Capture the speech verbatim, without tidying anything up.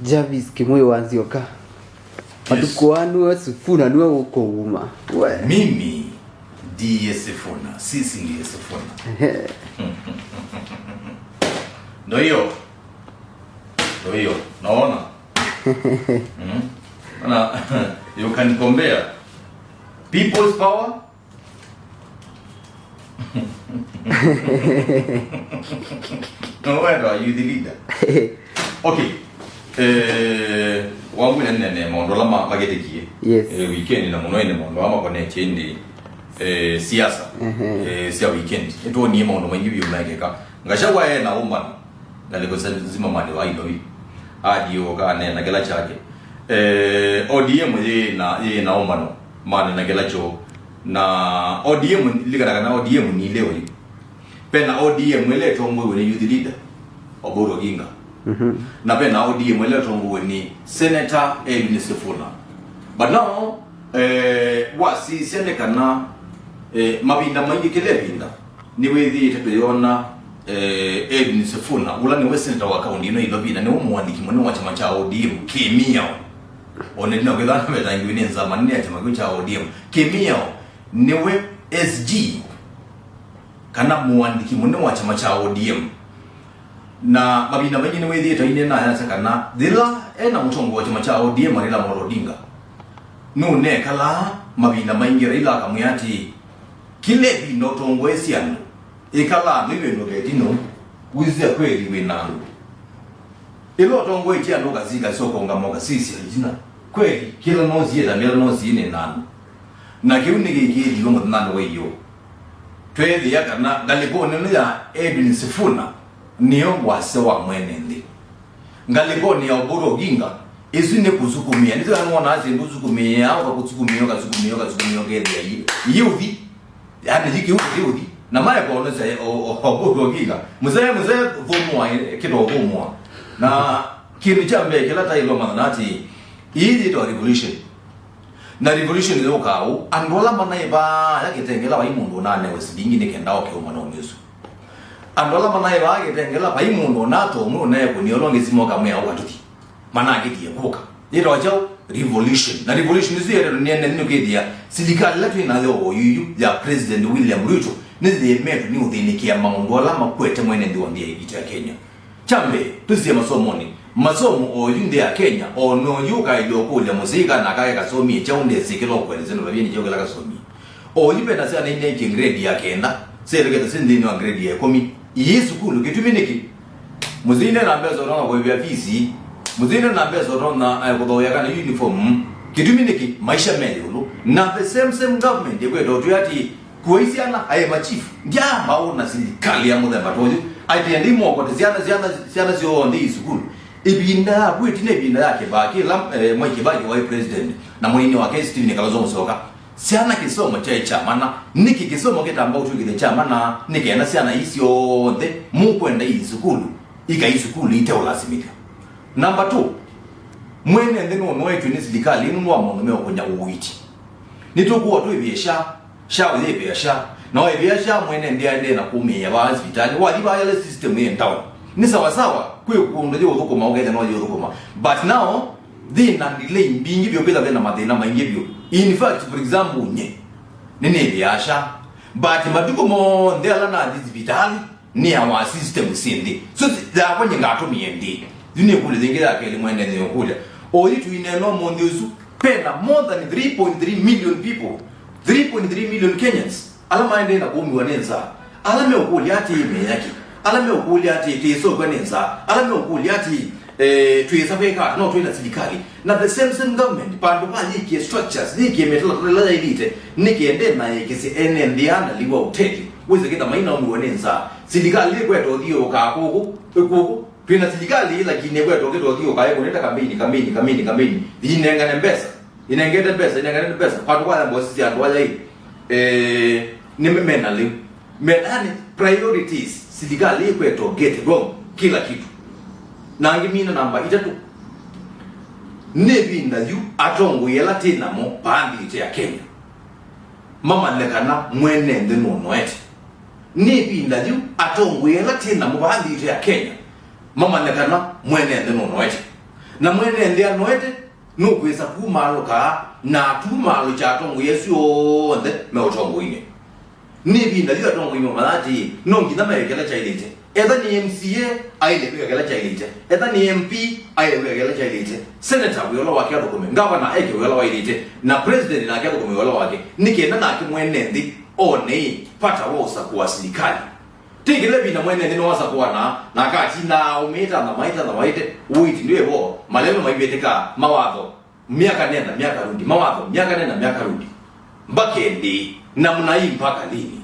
Jarvis Kimui wa Nzioka. Yes. Matukũ aa nĩwe Sifuna, nĩwe ũkũuma. We. Mimi ndiye Sifuna, sisi ndiye Sifuna. Ehe. Ndo hiyo. Ndo hiyo. Naona. Mm. Ana, you can compare. People's power. No, wewe ndo youth leader. Okay. Eh, wangu nene nene maũndũ ala ma- makĩtĩkie. Yes. Eh, weekend na mũno ene maũndũ ala makonetye ĩndĩ, eh, siasa. Ehe. Eh, cia weekend. Nĩtwonie maũndũ maingĩ vyũ mekĩka. Gachagua ena ũmbano. Ngalĩko nzima mani wa Ilovi. Athiũũka aneena kĩla kyake. Eh, O D M yĩ na, yĩ na ũmbano. Maneena kĩla kyoo. Na O D M, lilikana kana O D M nĩ ile ũyũ. Pena O D M ĩla ĩtongoew'e nĩ youth leader, Oburu Oginga. Mhm. Na pena O D M ĩla ĩtongoew'e nĩ Senator Edwin Sifuna. But now, eh, wasisya nĩ kana, eh, mavinda maingĩ kĩla ĩvinda, nĩwĩthĩĩte tũyona, eh, Edwin Sifuna, ũla nĩwe senator wa kaũntĩ ĩno Ilovi, na nĩwe mũandĩki mũnene wa kyama kya O D M kĩmĩao. Ona ĩtina kwĩthwa navetangiwe nĩ nzama nene ya kyama kĩu kya O D M kĩmĩao, nĩwe S G, kana mũandĩki mũnene wa kyama kya O D M. Na mavinda maingĩ nĩwĩthĩĩtwe ainena ayasya kana yĩla ena mũtongoi wa kyama kya O D M arĩ Raila Amolo Odinga, nũnekalaa mavinda maingĩ Raila akamwĩa atĩĩ, kĩla ĩvinda ũtongoesye andũ, ĩkalaa andũ ĩvĩndũka ĩtina, wĩsĩ kweli wĩ na andũ. Ĩla ũtongoetye andũ ũkasika soko ngamo ũkasisya ĩtina, kweli kĩla nosie ta mĩla nosie nĩ na andũ. Na kĩu nĩkĩkĩĩthiwe mũthenyanĩ wa iyũũ. Tweethĩa kana ngalĩkonĩ ĩno ya Edwin Sifuna nĩyo wasya wa mwene nthĩ. Ngalĩkonĩ ya Oburu Oginga, ĩsu nĩ kũsukumĩa. Nĩtwĩana wonaa syĩndũ ũsukumĩaa, ũkakũsukumĩa, ũkasukumĩa, ũkasukumĩa, ũkethĩa yĩ, yĩ ũthi. Yaani, yĩ kĩu kĩthi ũthi. Na maekwonesya Oburu Oginga. Mũsee, mũsee thũmũa, kĩto thũmũa. Na kĩndũ kya mbee kĩla taĩlwa mathana atĩ, ĩĩ yĩtawa revolution. Na revolution yũkaa ũu, andũ ala manaĩ vaa ya Kĩtengela vai mũndũ ũnanewe silingi nĩ kenda oke ũmanonĩ ũsu. Andũ ala manaĩ vaa Kĩtengela vai mũndũ ũnatoa ũmwe ũnaekũnia ũla ũngĩ simũ akamwĩa ũka tũthi. Manakĩtie kũka. Yĩtawa kyaũ? Revolution. Na revolution ĩsu yetwe nĩene nĩũkĩthĩa silikalĩ ĩla twĩ nayo oyu yu ya President William Ruto nĩyĩemetwe nĩ ũthĩnĩkĩa maũndũ ala makwete mwene nthĩ wa nthĩ yaitũ ya Kenya. Kya mbee, twĩsĩe masomonĩ. Masomo oyu nthĩ ya Kenya, o noyu ũkaĩlya ũkũlya mũsyai kana kake kasomie kyaũ ndesĩ kĩla ũkũelesya ndũlavye nĩ kyaũ kĩla kasomie. Oyu vena syana ineekie grade ya kenda, syelekete syĩ nthĩnĩ wa grade ya ĩkũmi. Ii sukulu, kĩtumi nĩkĩ? Mũsyai nde na mbesa ũtonya kũĩvĩa fees, mũsyai nde na mbesa ũtonya, eh, kũthoea kana uniform. Kĩtumi nĩkĩ? Maisha me ĩũlũ. Na the same, same government ĩkwĩta ũtwĩa atĩ Kuai syana, aĩ ma chief, ndyaamba ũna silikalĩ ya mũthemba ta ũyũ. Atĩ andĩ mokote syana, syana, syana syonthe i sukulu. Ĩvinda yaku ĩtina ĩvinda ya Kĩbaki, ĩla, eh, Mwai Kĩbaki waĩ president, na mũnini wake Stephen Kalonzo Musyoka. Syana kĩsomo kyaĩ kya mana. Nĩkĩ kĩsomo kĩtamba ũtw'ĩkĩthya kya mana? Nĩ kenda syana ii syonthe mũkwenda i sukulu, ikai sukulu ite ũlasimĩthw'a. Number two, mwene nthĩ nũnoetw'e nĩ silikalĩ ĩno nũndũ wa maũndũ meũkũnya ũiiti. Nĩtũkũwa twĩvĩe SHA, SHA ũyĩvĩa SHA. Na waĩvĩa SHA mwene nthĩ aendee na kũmĩĩa vaa sivitalĩ. Wathi vaa yĩla system yĩ down. Nĩ sawa sawa, kwĩ kũndũ yĩũthũkũma, ũkethĩa no yĩũthũkũma. But now, thĩna delay mbingĩ vyũ, kwĩtha vena mathĩna maingĩ vyũ. In fact, for example, nye, nĩnĩvĩaa SHA. But matukũ monthe ala nathi sivitalĩ, nĩ ya wa system syĩ nthĩ. So, si- yakwa nye ngatũmĩe nthĩ. Yu nĩ ĩkũlyo yĩngĩ ya kelĩ mwene nthĩ ũkũlya. Oyu tũineena ũmũnthĩ ũsu, pena more than three point three million people, three point three million Kenyans, ala maendee na kũũmiwa nĩ nzaa. Ala meũkũlya atĩĩ, meya kĩ? Ala meũkũlya atĩĩ, twĩsokwa nĩ nzaa? Ala meũkũlya atĩĩ, eh, twĩsa kwĩka ata? No twĩ na silikalĩ. Na the same, same government, vandũ va yĩkie structures, yĩkie mĩtalatala ĩla yaĩlĩte, nĩ kenda na ĩkĩsye ene nthĩ aa na liu wa ũtethyo. Wĩsĩ kĩtha maina ũmwe nĩ nzaa. Silikalĩ ĩkweta ũthiũũkaa kũkũ, ĩkũkũ. Twĩ na silikalĩ, lakini ĩkweta ũkĩta ũthiũũkaa ĩkũnĩte kambeini, kambeini, kambeini, kambeini. Yĩnengane mbesa. Ĩnengete mbesa, ĩnengane mbesa. Vandũ va yamba ũsisya andũ aya ĩ, eh, nĩ me- mena lĩu. Me- yani, priorities, silikalĩ ĩkweta get wrong kila kitu. Na angĩ mina namba itatũ. Nĩ ĩvinda yu atongoi ala twĩ namo vaa nthĩ itũ ya Kenya mamanye kana mwene nthĩ nũnoete. Nĩ ĩvinda yu atongoi ala twĩ namo vaa nthĩ itũ ya Kenya mamanye kana mwene nthĩ nũnoete. Na mwene nthĩ anoete nũkwĩsa kumaalũka na atumalũkya atongoi asu onthe me ũtongoinĩ. Nĩ ĩvinda yu atongoi mamanya atĩĩ no nginya meke kĩla kyaĩlĩte. Etha nĩ M C A, aĩle kwĩka kĩla kyaĩlĩte. Etha nĩ M P, aĩle kwĩka kĩla kyaĩlĩte. Senator wĩa ũla wake athũkũme, ngavana eke wĩa ũla waĩlĩte, na president nake athũkũme wĩa ũla wake, nĩ kenda nake mwene nthĩ one vata wa ũsakũa silikalĩ. Ti kĩla ĩvinda mwene nthĩ nĩwasakũanaa na akatindaa aũmĩĩte athamaĩte athamaĩte, ũiiti ndwĩ vo, malelũ maivĩtĩkaa, mawatho myaka nenda myaka rudi, mawatho myaka nenda myaka rudi. Mpaka ĩndĩĩ? Na mnaii mpaka lini?